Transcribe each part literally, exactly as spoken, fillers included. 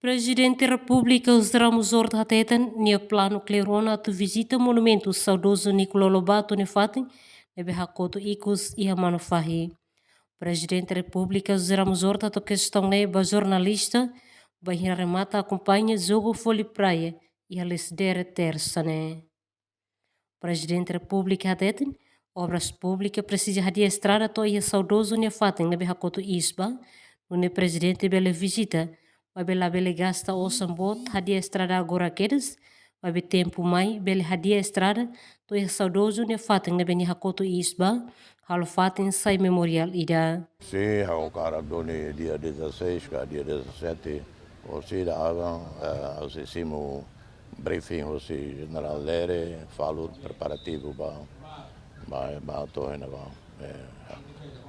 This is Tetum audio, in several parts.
Prezidente Repúblika José Ramos Horta hateten nia planu kleur ona atu vizita monumentu saudozu Nicolau Lobato nia fatin ne'ebé hakotu ikus iha Manufahi. Prezidente Repúblika José Ramos Horta hato'o kestaun ne'e ba jornalista bainhira remata akompaña jogu voli praia iha Lecidere, tersa ne'e. Prezidente Repúblika hateten, Obras Públikas presiza hadi'a estrada to'o iha saudozu nia fatin ne'ebé hakotu ikus ba, nune'e prezidente bele vizita, maibé labele gasta osan boot hadi'a estrada agora kedas, maibé tempu mai bele hadi'a estrada to'o iha saudozu nia fatin ne'ebé nia hakotu ikus ba, halo fatin sai memoriál ida. Sin, ha'u hakarak duni dia dezasseis ka dia dezassete, orsida aban, eh, ha'u sei simu briefing hosi Jenerál Lere, fali preparativu ba, ba, ba to'o iha ne'ebá, eh,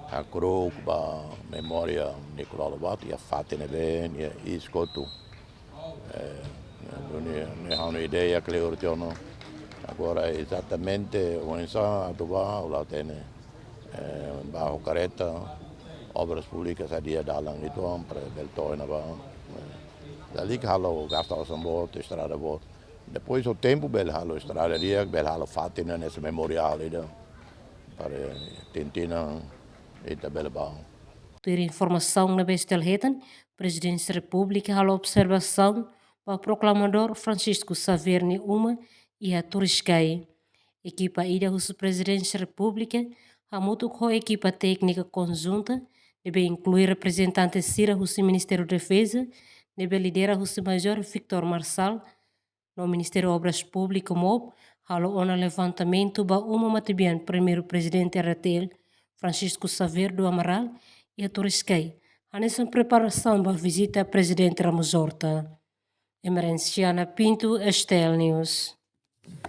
hakru'uk ba memória Nicolau Lobato, iha fatin ne'ebé nia ikus kotu. Eh, duni, ne'e ha'u-nia ideia kleur tiha ona. Agora, ezatamente oinsá atu bá, ha'u la hatene. Eh, bá ho karreta, Obras Públikas hadi'a dalan uitoan para bele to'o iha ne'ebá. Eh, lalika halo gasta osan boot, estrada boot. Depois ho tempu bele halo estrada di'ak, bele halo fatin ne'e hanesan memoriál ida. Para tinan-tinan ita bele bá. Tuir informasaun ne'ebé STL hetan, Prezidente Repúblika halo observasaun ba proklamadór Francisco Xavier nia uma iha Turiscai. Ekipa ida husi Prezidente Repúblika hamutuk ho ekipa téknika konjunta, ne'ebé inklui reprezentante sira husi Ministériu Defeza, ne'ebé lidera husi Majór Victor Marçal, no Ministériu Obras Públikas, MOP, halo ona levantamentu ba uma matebian Primeiru Prezidente RDTL, Francisco Xavier do Amaral, iha Turiscai, hanesan preparasaun ba vizita Prezidente Ramos Horta. Emerenciana Pinto, STL News.